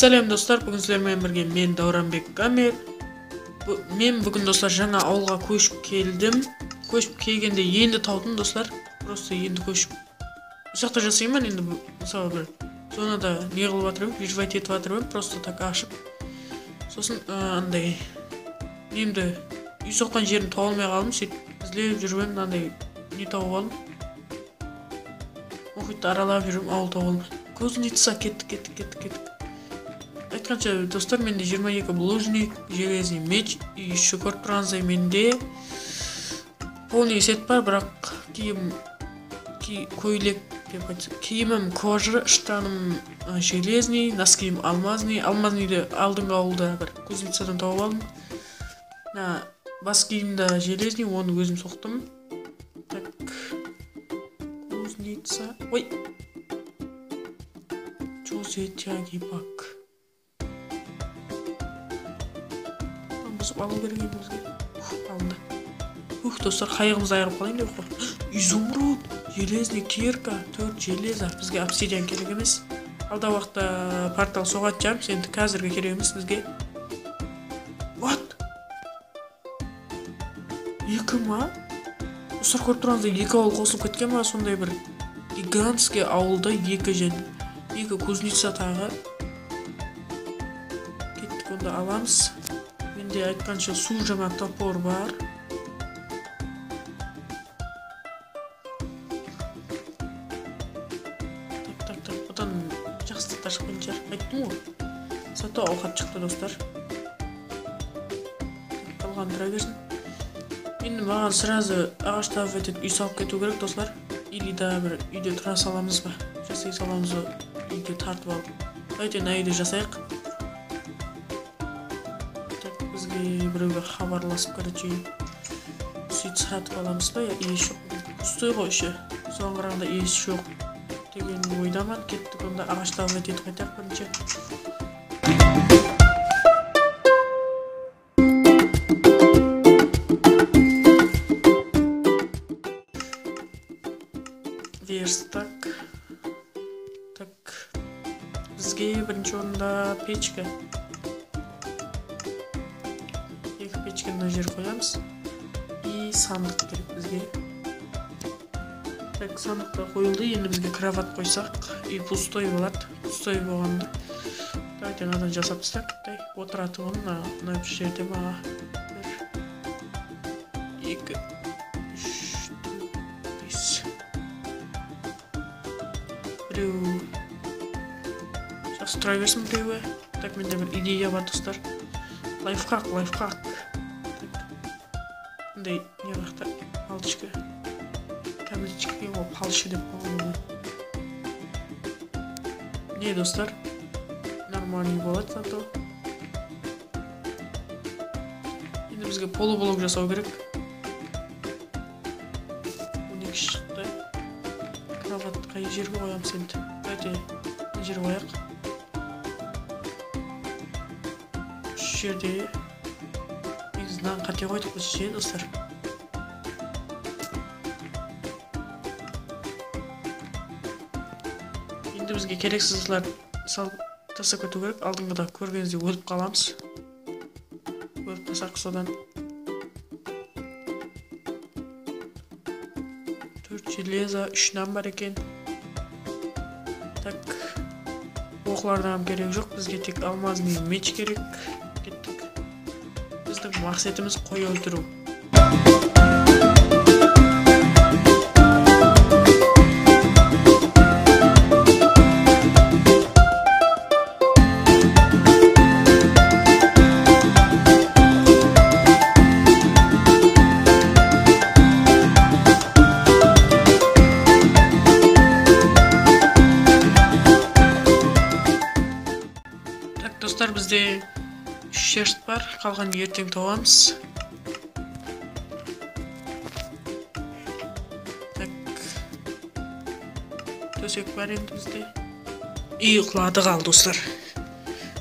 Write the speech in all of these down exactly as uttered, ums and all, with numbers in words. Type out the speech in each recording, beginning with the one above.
Sálem, dostlar, búgin sizler menen birge men, Dáwranbek Gamer. Bu, men búgin, dostlar, jańa awılǵa kóship keldim. Kóship kelgende endi tawdım, dostlar. Prosto endi kóship, usı jaqta jasayman endi, bu, mısalı, bir zonada ne qılıp atırman, выживать etip atırman, prosto tak ashıp. Sosın, ı, anday, nemdi, úy soqqan jerimdi tawıp almay qaldım, sóytip izlep júrip edim, mınanday ne tawıp aldım. Muhitti aralap júrip, awıl tawıp aldım. Kuznica, kettik, kettik, kettik, kettik. Aytqansha, dostlar, mende jigirma eki булыжник, железный меч, и ещё kórip turǵanıńızday mende полный set bar, biraq kiyim, ki-, kóylek dep aytsaq, kiyimim кожа, shtanım, ı, железный, noskiyim алмазный, алмазнıydı aldınǵı awılda bir kuznicadan tawıp aldım. Mına, bas kiyim de железный, onı ózim soqtım. Так. Kuznica. Oy! Чё за тяги bak. Buzıp alıw kerek endi bizge. Uf, alındı. Uf, dostlar, qayıǵımızdı ayırıp qalayın dep qoy. Изумруд, железный кирка, tórt железо. Bizge obsidian kerek emes. Alda waqıtta portal soǵadı jánip, endi házirge kerek emes bizge. What? Eki ma? Usır kórip turǵanıńızday eki awıl qosılıp ketken ma? Sonday bir гигантский awılda eki jen, eki kuznica taǵı. Kettik, onda alamız. Mende aytqansha suw jańa topor bar. Tak, tak, tak. Budan jaqsı zatlar shıqpaytın shıǵar. Ayttım ǵoy. Zato awqat shıqtı, dostlar. Qalǵanı tura bersin. Endi maǵan сразу aǵash tabıp etip úy salıp ketiw kerek, dostlar. Или da bir úyde tura salamız ba? Jasay salamız ba? Úyge tartıp alıp. Давайте, mına úyde jasayıq. Tak, bizge birewge xabarlasıp, короче, sóytip satıp alamız ba? Ya, iesi joq. Pustoy ǵoy ishi. Soǵan qaraǵanda iesi joq degen oydaman. Kettik, onda aǵash tabıp etip qaytayıq birinshi. Verstak. Tak. Bizge birinshi orında pechka. Eki pechkanı mına jerge qoyamız. И sandıq kerek bizge. Tak, sandıq ta qoyıldı. Endi bizge krovat qoysaq, úy pustoy boladı. Pustoy bolǵanda. Давайте, mınadan jasap taslayıq. Tay, otıratuǵın mına, mına bir jerde maǵan bir, eki, úsh, tórt, bes. Birew jaqsı tura bersin, birewi. Tak, mende bir ideya bar, dostlar. Lifehack, lifehack. Tak. Bunday ne waqıtta palchka. Tablitchka, o palchka dep qoyǵan. Ne, dostlar? Нормальный boladı, zato. Endi bizge polublok jasaw kerek. On eki shıqtı. Krovat qay jerge qoyamız endi? Давайте, mına jerge qoyaq. Usı jerde negizi mınan qáte qoydıq biz, شه, dostlar. Endi bizge kereksiz zatlar salıp taslap ketiw kerek. Aldınǵıda kórgenińizdey ólip qalamız. Ólip qalsaq, sodan tórt железо, úsh nan bar eken. Tak. Oqlardıń hám keregi joq, bizge tek алмазный меч kerek. Kettik. Bizdiń maqsetimiz qoy óltiriw. Tak, dostlar, bizde úsh shersht bar, qalǵanın erteń tawamız. Tak. Tósek bar endi bizde. Uyıqladıq al, dostlar.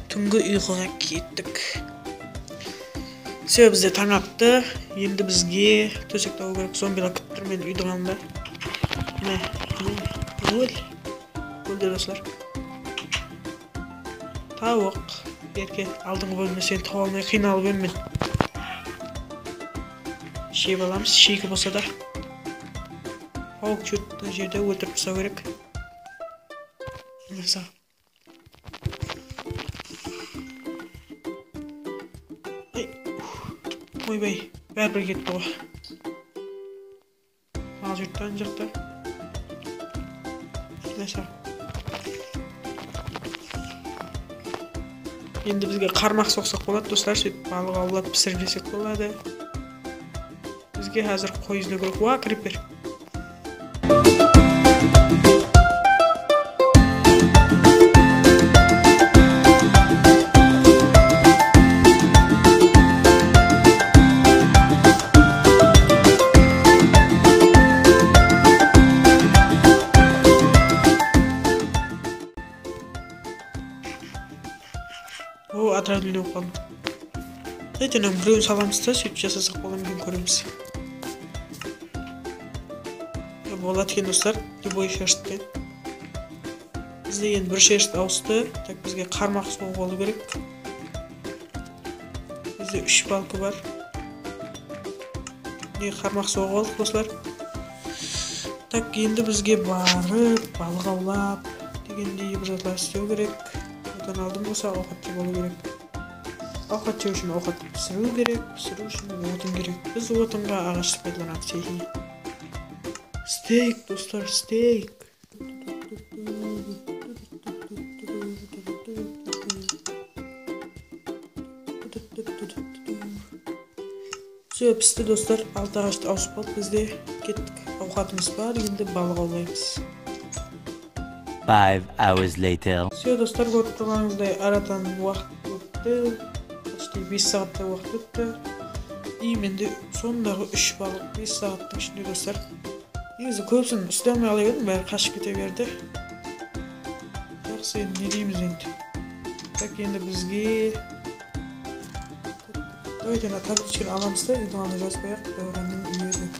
Túngi uyqıǵa kettik. Все, bizde tań attı. Endi bizge tósek tabıw kerek. Zombilar kútip tur meni úydiń aldında. Mine, mine, ól. Ól de, dostlar. Tawıq. Berke, aldınǵı bólimde seni tawıp almay qıynalıp edim men. Jep alamız, shiyki bolsa da. Tawıq júrip, mına jerde óltirip taslaw kerek. Masa. Ay, uf. Oybay, báribir ketti ǵoy. Mal júripti ana jaqta. Masa. Endi bizge qarmaq soqsaq boladı, doslar, sóytip balıq awlap pisirip jesek boladı. Bizge házir qoy izlew kerek. Wa, kriper. O, отравленный bolıp qaldı. Zaten birewin salamız da, sóytip jasasaq bola ma eken, kóremiz. Ya, boladı eken, doslar, любой sherstten. Bizde endi bir sherst awıstı. Tak, bizge qarmaq soǵıp alıw kerek. Bizde úsh balka bar. Ne, qarmaq soǵıp aldıq, doslar. Tak, endi bizge barıp, balıq awlap, degendey bir zatlar islew kerek. Odan aldın bolsa awqat jep alıw kerek. Awqat jew ushın awqat pisiriw kerek, pisiriw ushın otın kerek. Biz otınǵa aǵashtı paydalanamız, hehe. Steyk, doslar, steyk. Всё, pisti, doslar. Altı aǵashtı awısıp aldıq bizde. Kettik. Awqatımız bar, endi balıq awlaymız. Five hours later. Всё, doslar, kórip turǵanıńızday, aradan waqıt ótti. Почти bes saattay waqıt ótti. I mende sondaǵı úsh balıq bes saattıń ishinde, doslar. Negizi kóbisin uslay almay qala berdim, bári qashıp kete berdi. Jaqsı, endi ne deymiz endi? Tak, endi bizge, давайте, ana tablichkanı alamız da, endi ǵana jazbayıq, Dáwrannıń úyi dep.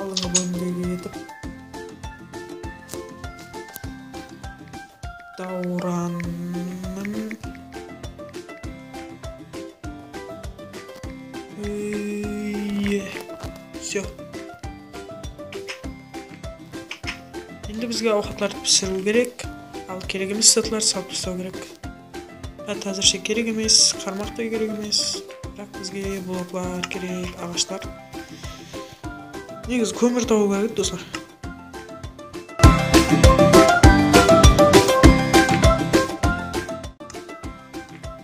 Aldınǵı bólimdegi etip. Dáwrannıń úyi. Всё. Endi bizge awqatlardı pisiriw kerek. Al, kerek emes zatlar salıp taslaw kerek. Házir házirshe kerek emes, qarmaq ta kerek emes. Biraq bizge bloklar kerek, aǵashlar. Negizi kómir tabıw kerek, doslar.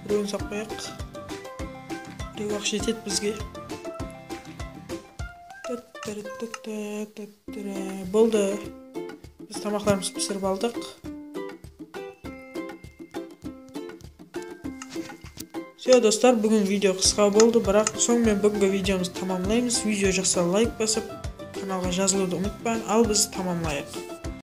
Birewin saqlayıq. Birew-aq jetedi bizge. Boldı. Biz tamaqlarımızdı pisirip aldıq. Всё, dostlar, búgin video qısqa boldı, biraq sonıń menen búgingi videomızdı tamamlaymız. Video jaqsa, layk basıp, kanalǵa jazılıwdı umıtpań. Al, biz tamamlayıq.